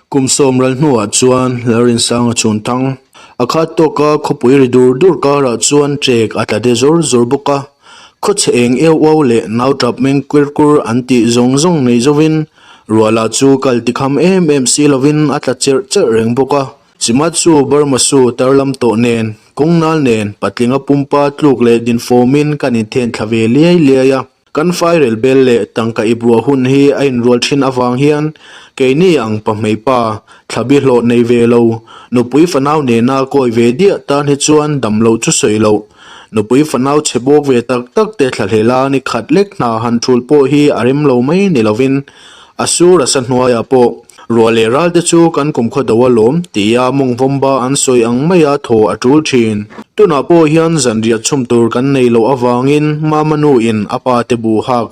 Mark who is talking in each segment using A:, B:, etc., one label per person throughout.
A: Kum sawm ral hnuah chuan Lalrinsanga chhun thang a khat tawk a, khawpui ri dur dur karah chuan ṭek a tla de zawr zawr bawk a. Khawchhe eng eu uau leh nau tap meng kur kur an tih zawng zawng nei zovin ruah lah chu kal tikham em em si lovin a tla cherh cherh reng bawk a. Chimatsu Burma su tarlam tawh nen, kawng nal nen, patlinga pumpa tluk leh dinfawmin kan inthen thla ve liai liai a. Kan fairel bel leh tangka ip ruah hun hi a inrual thin avang hian keini ang pahmei pa, thlabi hlawh nei ve lo, nupui fanau nena kawi ve diah tan hi chuan dam loh chu sawi loh. Nupui fanau chhe bawk ve tak tak te thlahlela ni khat lek hna han thul pawh hi a rem lo mai ni lovin a sur a sa hnuaiah pawh ruah leh ral te chu kan kumkhaw do alawm tia mawng vawmba an sawi ang maia thaw a tul thin. Tunah pawh hian zanriah chhum tur kan nei loh avangin Mama nu in a pa te bu hak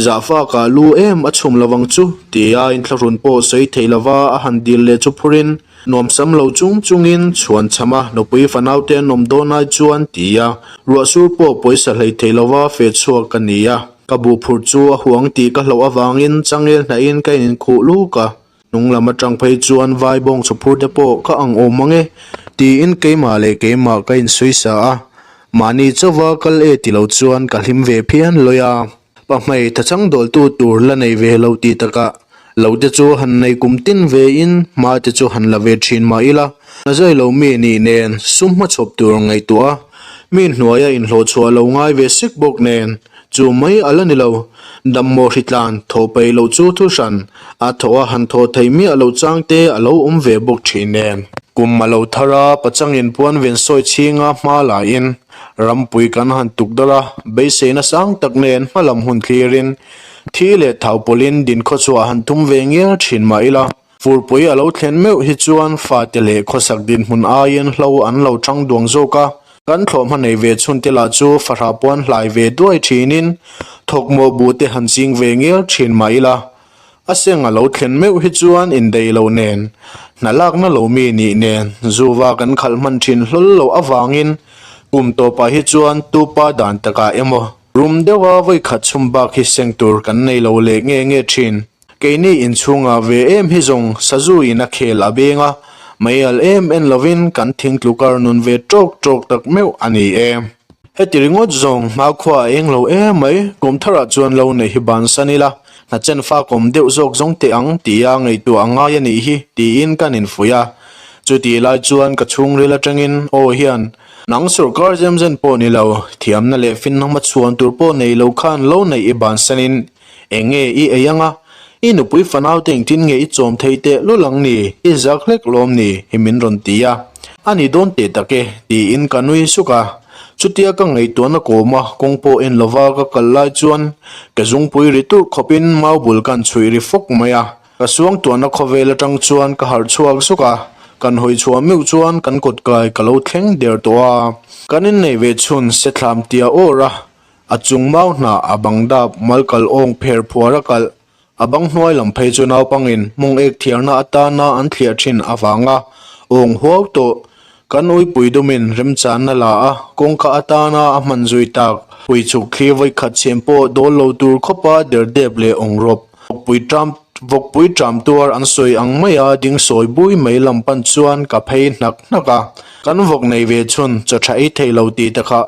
A: zahfakah lu em a chhum lovang chu tia inthlahrun pawh sawi thei lova a han dil leh chu phurin nuamsam lo chung chungin chhuan chham a nupui fanau te an awm dawn ai chuan tia ruahsur pawh pawisa hlei thei lova feh chhuak ka ni a. Ka buh phurh chu a huang tih ka hlauh avangin changel hnahin ka inkhuh luk a, hnung lam atang phei chuan vai bawng chhu phur te pawh ka ang awm mang e tiin keimah leh keimah ka insawi sa a, mahni chauva kal e ti lo chuan ka hlim ve phian lawi a, pahmei thachang dawltu tur la nei ve lo tih takah lo te chu han nei kum tin ve in hma te chu han la ve thin mah ila, hna zai lo mi nih nen sum hmachhawp tur ngaihtuah a, mi hnuaia inhlawh chhuah lo ngai ve sek bawk nen. Chu mai a la ni lo. Dammaw hritlan thaw peih loh chu thu hran, a thaw a han thaw thei miah loh chang te a lo awm ve bawk thin nen. Kum a lo thar a, pachangin puan ven sawi chhinga hma lahin rampui kan han tuk dawrh a, beiseina sang tak nen hma lam hun thlirin thi leh thau pawlhin dinkhawchhuah han tum ve ngial thin mah ila, Furpui a lo thlen meuh hi chuan fate leh khawsak dinhmun aiin hlo an lo chang duang zawk a, kan thlawhhma nei ve chhunte lah chu fahrah puan hlai ve duai thinin thawkmawh buh te han ching ve ngial thin mah ila, a seng a lo thlen meuh hi chuan indeih loh nen, hna lakna lo mi nih nen zuva kan khalh hman thin hlawl loh avangin kum tawpah hi chuan tupa dan takah emaw rum deuha vawikhat chhum bak hi seng tur kan nei lo leh nge nge thin. Keini inchhungah ve em hi zawng sazu in a khel a beng a, meial em en lovin kan thing tlukar nun ve tawk tawk tak meuh a ni e. Heti ringawt zawng hmakhua a eng lo em mai, kum tharah chuan lo neih hi bansan ila, hna chen fak awm deuh zawk zawng teh ang tia ngaihtuah a ngai a nih hi tiin kan infuih a. Chutih lai chuan ka chhungril atangin aw hian nang sawrkar zem zen pawh ni lo, thiamna leh finna hmachhuan tur pawh nei lo khan lo neih i bansanin Eng nge i ei anga? I nupui fanau te engtin nge i chawm thei teh lul ang ni? I zak hlek lawm ni? hi min rawn ti a. A ni dawn teh tak e, tiin ka nui suk a. Chutia ka ngaihtuahna kawma kawng pawh en lova ka kal lai chuan ka zungpui ri turh khawpin mau bul kan chhuih ri fawk mai a. Ka suangtuahna khawvel atang chuan ka harh chhuak zuk a, kan hawi chhuah meuh chuan kan kawtkai ka lo thleng der tawh a. Kan innei ve chhun sethlam tia awr a, A chung mau hnah a bang dap mal kal awng pher phuar a kalh. A bang hnuai lam phei chu naupangin mawng ek thiarna atana an thliah thin avanga awng huau tawh. Kan uipui dumin remchanna la a, kawngka atana a hman zui tak. Puichhuk thli vawikhat chhem pawh dawl lo tur khawpa derdep leh awng rawp. Vawkpui ṭam Vawkpui ṭam tuar an sawi ang maia ding sawi bui mai lam pan chuan ka phei hnak hnak a. Kan vawk nei ve chhun chaw ṭha ei thei lo tih te kha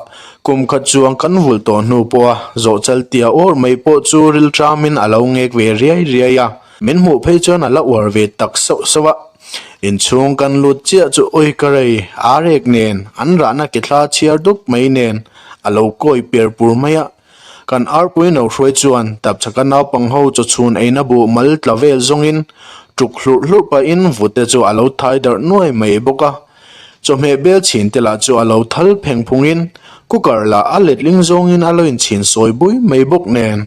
A: kum khat chuang kan vulh tawh hnu pawha zawh chal tia awr mai pawh chu ril ṭamin a lo ngek ve riai riai a. Min hmuh phei chuan a la uar ve tak sauh sauh a. Inchhung kan lut chiah chu ui ka rei arek nen an rahna ke thla chhiar dup mai nen a lo kawi per pur mai a. Kan arpui no hruai chuan tapchhaka naupang ho chawchhun eina buh mal tla vel zawngin tuk hlurh hlurh pahin vute chu a lo thai darh nuai mai bawk a. Chawhmeh bel chhin te lah chu a lo thal pheng phungin cooker lah a letling zawngin a lo inchhin sawi bui mai bawk nen.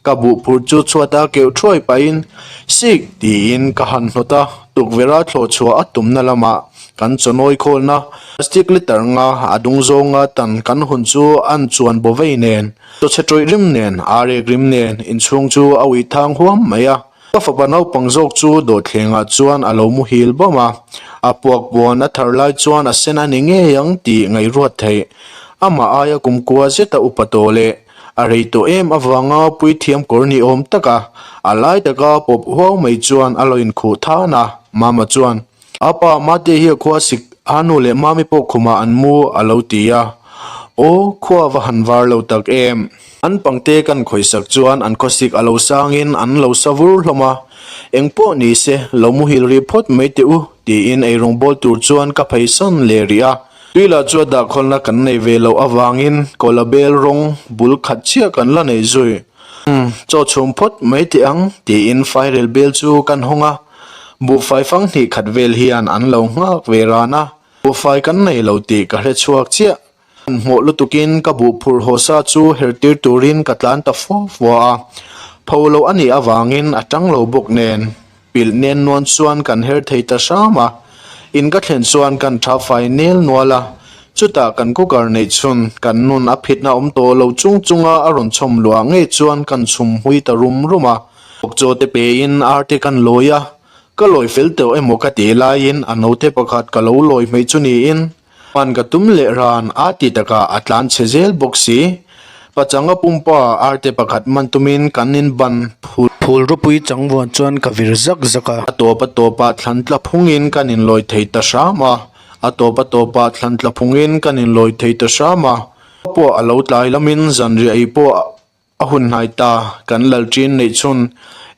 A: Ka buh phur chu chhuata keuh thuai pahin sik tiin ka han hnawt a, tukverha thlawh chhuah a tumna lamah kan chawnawi khawlna plastic litre nga a dung zawnga tan kan hun chu an chuan baw vei nen, chawchhe tawih rim nen, arek rim nen inchhung chu a uih thang huam mai a. Ka fapa naupang zawk chu dawhthlengah chuan a lo muhil bawm a, a puak puan a thar lai chuan a sen a ni ngei ang tih ngaihruat theih. Amah aia kumkua zeta upa tawh leh. A rei tawh em avanga puithiam kawr ni awm taka a lai taka pawp huau mai chuan a lo inkhuh than a. Mama chuan, A pa, Mate hi a khua sik a nu leh Mami pawh khumah an mu a lo ti a. Aw, khua va han var lo tak em. An pangte kan khawisak chuan an khawsik a lo sangin an lo sa vur hlawm a. Eng pawh ni se, lo muhil rih phawt mai teh u, tiin eirawng bawl tur chuan ka pheisan leh rih a. Tui lah chu a dahkhawlna kan nei ve loh avangin kawla bel rawng bul khat chiah kan la nei zui. Umm, chaw chhum phawt mai teh ang, tiin fairel bel chu kan hawng a. Buhfai fang hnih khat vel hian an lo nghak ve ran a, buhfai kan nei lo tih ka hre chhuak chiah. An hmuh lutukin ka buh phurh haw sa chu her tir turin ka tlan ta fua fua a, pho loh a nih avangin a tang lo bawk nen pilh nen nuan chuan kan her thei ta hram a. In ka thlen chuan kan tha fai nel nual a, chutah kan cooker neih chhun kan nun a phitna awm tawh lo chung chunga a rawn chhawm luah ngei chuan kan chhum hui ta rum rum a. Bawkchaw te pein ar te kan lawi a, ka lawi fel teuh emaw ka tih laiin a naute pakhat ka lo lawi hmei chu niin hman ka tum leh ran a ti takah a tlan chhe zel bawk si. Pachanga pumpa ar te pakhat man tumin kan in ban phul. Phul ropui changvuan chuan ka vir zak zak a. A tawp a tawpah thlan tla phungin kan inlawi thei ta hram a. A tawp a tawpah thlan tla phungin kan inlawi thei ta hram a. Pawh a lo tlai lamin zanriah ei pawh A hun hnai ta, kan lal ṭin neih chhun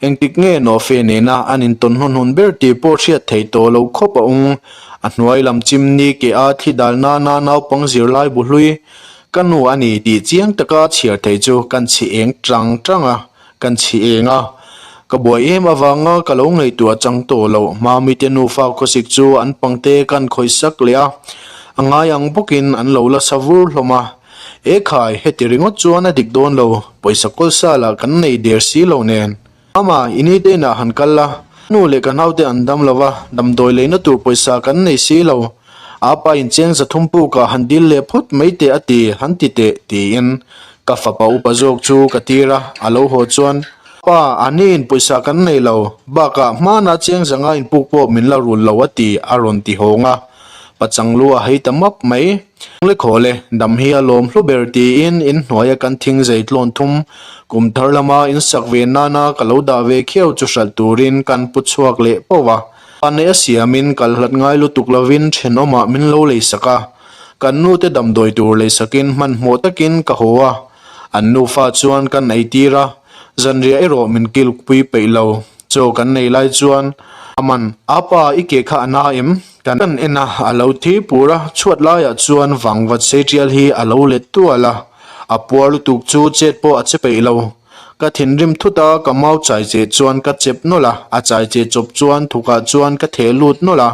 A: engtik nge nawhfe nena an intawn hnuhnun ber tih pawh hriat theih tawh loh khawp a ung. A hnuai lam chimni ke a thli dal nana naupang zirlai bu hlui ka nu a ni tih chiang taka chhiar thei chu kan chhi eng tang tang a, kan chhi eng a. Ka buai em avanga ka lo ngaihtuah chang tawh loh Mamite nufa khawsik chu an pangte kan khawih sak leh a, a ngai ang bawkin an lo la sa vur hlawm a. E khai, heti ringawt chuan a dik dawn lo, pawisa kawlsa lah kan nei der si lo nen. Mama, i ni te inah han kal la, nu leh ka naute an dam lo va, damdawi leina tur pawisa kan nei si lo. Apa in cheng zathum pukah han dil leh phawt mai teh a ti, han ti teh, tiin ka fapa upa zawk chu ka tir a, a lo haw chuan, Pa, a ni in pawisa kan nei lo, bakah hmana cheng zanga in puk pawh min la rul lo a ti, a rawn ti hawng a. Pachang lu a hei ta map mai. Le khawle, dam hi a lawm hlu ber tiin in hnuaia kan thing zei tlawn thum kum thar lama in sak ve nana ka lo dah ve khiau chu hralh turin kan pu chhuak leh pauh a. Pa neih a siamin kal hlat ngai lutuk lovin thenawmah min lo leisak a. Kan nute damdawi tur leisakin hmanhmawh takin ka haw a. An nufa chuan kan eitir a, zanriah erawh min kilpui peih lo. Chaw kan nei lai chuan a man a pa i ke kha a na em? Kan en a, a lo thi pur a, chhuat laiah chuan vangvat sei tial hi a lo let tual a, a puar lutuk chu chet pawh a che peih lo. Ka thinrim thut a, ka mau chai che chuan ka chep nawlh a, a chai che chawp chuan thukah chuan ka theh lut nawlh a.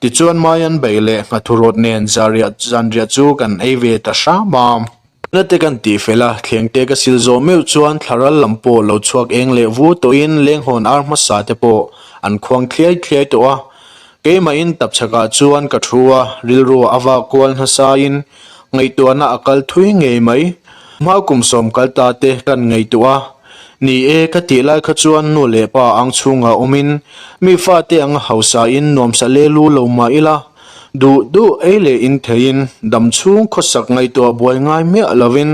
A: Tichuan Maian beih leh nghathurawt nen zariah zanriah chu kan ei ve ta hram a. Na te kan tih fel a, thleng te ka sil zawh meuh chuan thlaral lam pawh lo chhuak eng leh vu tawhin lenghawn ar hmasa te pawh an khuang thliai thliai tawh a. Keimahin tapchhakah chuan ka thu a, rilru a vak kual hnasain ngaihtuahna a kal thui ngei mai. Hma kum sawm kal ta te kan ngaihtuah a, ni e ka tih lai kha chuan nu leh pa ang chhungah awmin mi fate anga hausain nuamsa le lu lo mah ila, Duh duh ei leh in theiin dam chhung khawsak ngaihtuah buai ngai miah lovin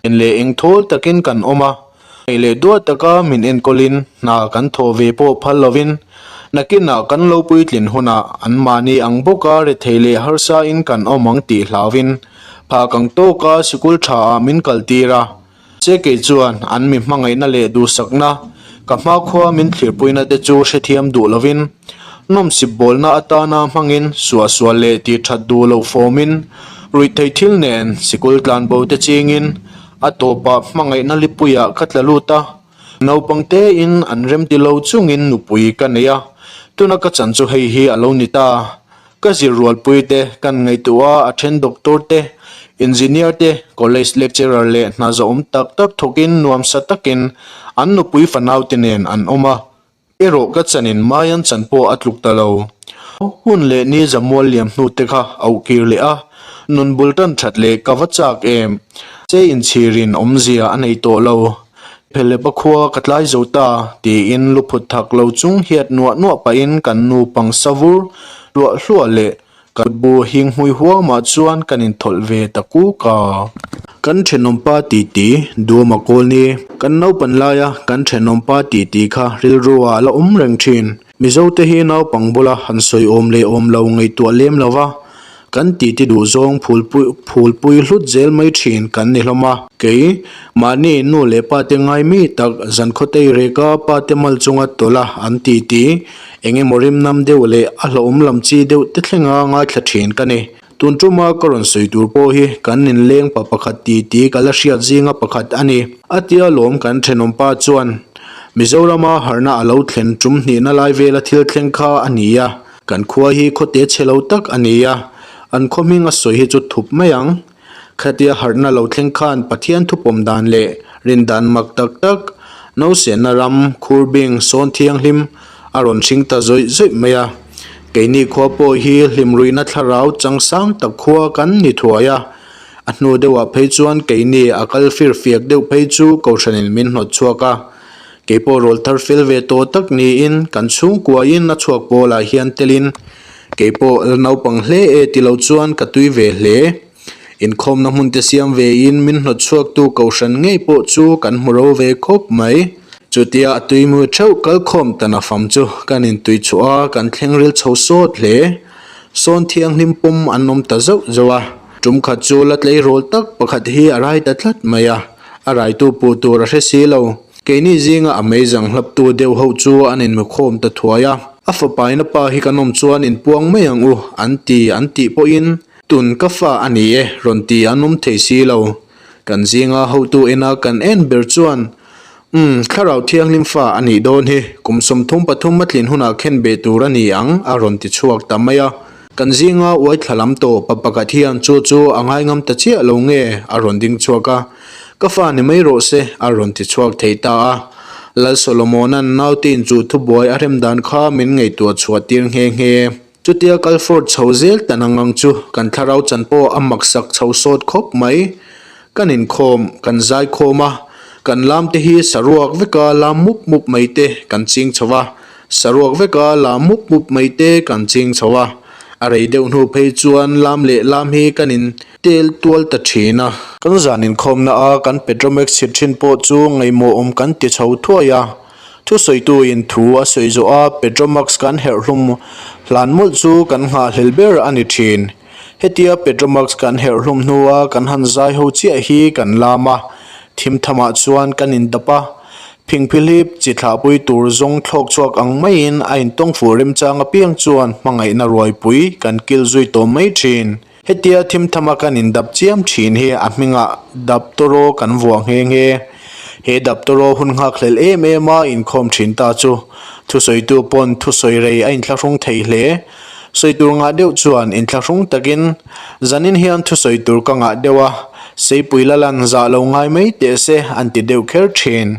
A: en leh eng thawl takin kan awm a, ngaih leh duat taka min enkawlin hna kan thawh ve pawh phal lovin nakinah kan lo puitlin hunah anmahni ang bawka rethei leh harsa in kan awm ang tih hlauvin phak ang tawka sikul tha ah min kaltir a. Che kei chuan an mi hmangaihna leh duhsakna ka hmakhua min thlirpuina te chu hrethiam duh lovin, nawmsip bawlna atana hmangin suahsual leh tihthat duh loh fawmin, ruihtheih thil nen sikul tlanbo te chingin a tawpah hmangaihna lipuiah ka tla lut a, naupang tein an remti lo chungin nupui ka nei a, tuna ka chan chu hei hi a lo ni ta. Ka zir rualpui te, kan ngaihtuah a, a then doctor te, engineer te, college lecturer leh hna zawhawm tak tak thawkin nuamsa takin an nupui fanau te nen an awm a. Erawh ka chanin mai an chan pawh a tluk ta lo. Hun leh ni zamual liam hnu te kha auh kir leh a, nun bul tan that leh ka va chak em. Che inchhirin awmzia a nei tawh lo. Phelepa khua ka tlai zo ta, tiin luphut thak lo chung hiat nuah nuah pahin kan nu pang sa vur hluah hluah leh. Kan bu hing hmui huamah chuan kan inthawlh ve ta kuk a. Kan thenawmpa titi Duama kawl ni. Kan naupan laia kan thenawmpa titi kha rilru ah a la awm reng thin. Mizote hi naupang bula han sawi awm leh awm lo ngaihtuah lem lo va, kan titi duh zawng phulpui phulpui hlut zel mai thin kan ni hlawm a. Kei, mahni nu leh pa te ngai mi tak zankhawtei reka pa te mal chunga tawlh a an titi eng emaw rimnam deuh leh a hlauhawm lam chi deuh te thlenga ngaithla thin ka ni. Tun tuma ka rawn sawi tur pawh hi kan inleng pa pakhat titi ka la hriat zinga pakhat a ni. A tia lawm kan thenawmpa chuan Mizorama harhna a lo thlen tum hnihna lai vela thil thleng kha a ni a, kan khua hi khawte chhe lo tak a ni a, an khaw hming a sawi hi chu thup mai ang. Khatia harhna lo thleng khan Pathian thupawm dan leh rindan mak tak tak, nausenna ram, khurbing, sawn thianghlim, a rawn hring ta zawih zawih mai a. Keini khua pawh hi hlimruihna thlarau chang sang tak khua kan ni thuai a. A hnu deuhah phei chuan keini a kal fir fiak deuh phei chu Kohhranin min hnawt chhuak a. Kei pawh rawl thar fel ve tawh tak niin kan chhungkuain a chhuak pawlah hian telin kei pawh la naupang hle e ti lo chuan ka tui ve hle. Inkhawmna hmun te siam vein min hnawt chhuaktu Kohhran ngei pawh chu kan hmu ro ve khawp mai. Chutia a tuimu theuh kalkhawm tan a fam chu kan intui chhuah a, kan thleng ril chho sawt hle. Sawn thianghlim pawm an awm ta zauh zauh a. Tum khat chu la tleirawl tak pakhat hi a rai ta tlat mai a, a raitu puh tur a hre si lo. Keini zinga a meizang hlaptu deuh ho chu an inmukhawm ta thuai a. A fapaina pa hi kan awm chuan inpuang mai ang u an ti an tih pawhin Tun ka fa a ni e, rawn ti an awm thei si lo. Kan zinga hotu ena kan en ber chuan, Umm, Thlarau Thianghlim fa a nih dawn hi, kum 33 a tlin hunah khen beh tur a ni ang, a rawn ti chhuak ta mai a. Kan zinga uai thla lam tawh pa pakhat hian chu chu a ngaingam ta chiah lo nge, a rawn ding chhuak a. Ka fa ni mai rawh se, a rawn ti chhuak thei ta a. Lal Solomona'n naute inchuh thubuai a rem dan kha min ngaihtuah chhuah tir nghe nghe. Chutia kal fawr chho zel ta nang ang chu kan thlarau chan pawh a maksak chho sawt khawp mai. Kan inkhawm, kan zai khawm a, kan lam te hi saruak veka lam mup mup mai te kan ching chho a, saruak veka lam mup mup mai te kan ching chho a. A rei deuh hnu phei chuan lam leh lam hi kan in tel tual ta thin a. Kan zan inkhawmna a kan Petromax chhit thin pawh chu ngaihmawh awm kan ti chho thuai a. Thusawitu-in thu a sawi zawh a, Petromax kan herh hlum hlan mawlh chu kan nghahhlel ber a ni thin. Hetia Petromax kan herh hlum hnua kan han zai ho chiah hi kan lam a, thim thamah chuan kan indap a. Phingphilhip chi thlahpui tur zawng thlawk chhuak ang maiin a intawng fuh remchang apiang chuan hmangaihna ruaipui kan kil zui tawh mai thin. Hetia thim thama kan indap chiam thin hi a hmingah Daptawraw kan vuah nghe nghe. He Daptawraw hun nghakhlel em em a inkhawm thin ta chu thusawitu pawn thusawi rei a inthlahrung thei hle. Sawi tur ngah deuh chuan inthlahrung takin zanin hian thusawi tur ka ngah deuh a, Seipui Lalan zah lo ngai mai teh se an ti deuh kher thin.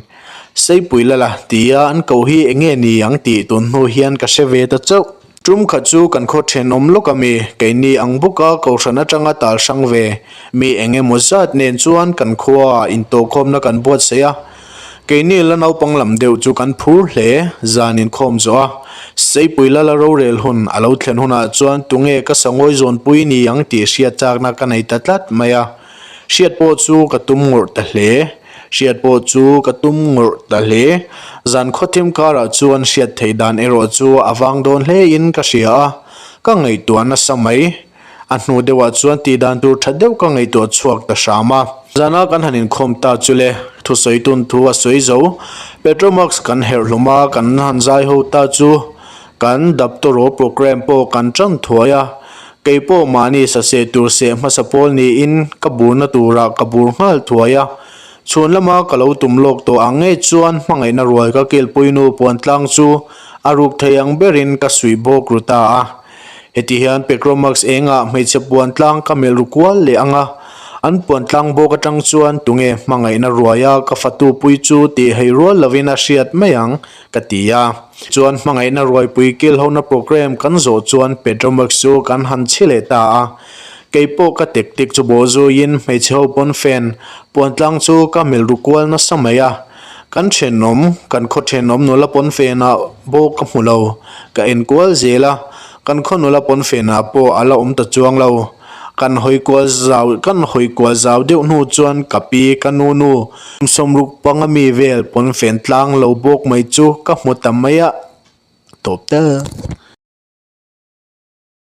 A: Seipui Lala tia an ko hi enge ni ang tih tun hnu hian ka hre ve ta chauh. Tum khat chu kan khaw thenawm lawk a mi, keini ang bawka kohhran atanga tal hrang ve, mi eng emaw zat nen chuan kan khuaah intawhkhawmna kan buatsaih a. Keini la naupang lam deuh chu kan phur hle, zan inkhawm zawh a. Seipui lala rorel hun a lo thlen hunah chuan tunge ka sangawi zawnpui ni ang tih hriat chakna ka nei ta tlat mai a. Hriat pawh chu ka tum ngawrh ta hle. Hriat pawh chu ka tum ngawrh ta hle. Zan khawthim karah chuan hriat theih dan erawh chu a vang dawn hle in ka hria a, ka ngaihtuah nasa mai. A hnu deuhah chuan tih dan tur tha deuh ka ngaihtuah chhuak ta hram a. Zana kan han inkhawm ta chu le, thusawi tun thu a sawi zo. Petromax kan herh hlawm a, kan han zai ho ta chu kan daptawraw programme pawh kan tan thuai a. Kei pawh mahni saseh tur seh hmasa pawl niin ka burna turah ka bur nghal thuai a. Chhun lama ka lo tum lawk tawh ang ngei chuan hmangaihna rual ka kilpuinu puantlang chu a ruk thei ang berin ka suih bawk ru ta a. Heti hian Petromax engah hmeichhe puantlang ka melh ru kual leh ang a, an puantlang bawk atang chuan tunge hmangaihna ruaia ka fatu pui chu tih hei rual lovin a hriat mai ang ka ti a. Chuan hmangaihna ruaipui kilhona program kan zawh chuan Petromax chu kan han chhi leh ta a. Kei pawh ka tek tek chu bawh zuiin hmeichhe ho pawn fan puantlang chu ka melh ru kual nasa mai a. Kan thenawm, kan khaw thenawm nula pawn fan ah bawk ka hmu lo. Ka en kual zel a. Kan khaw nula pawnfen ah pawh a la awm ta chuang lo. Kan hawi kual zau kan hawi kual zau deuh hnu chuan ka pi ka nu nu sawmruk panga mi vel pawnfen tlang lo bawk mai chu ka hmu ta mai a. Tawp ta.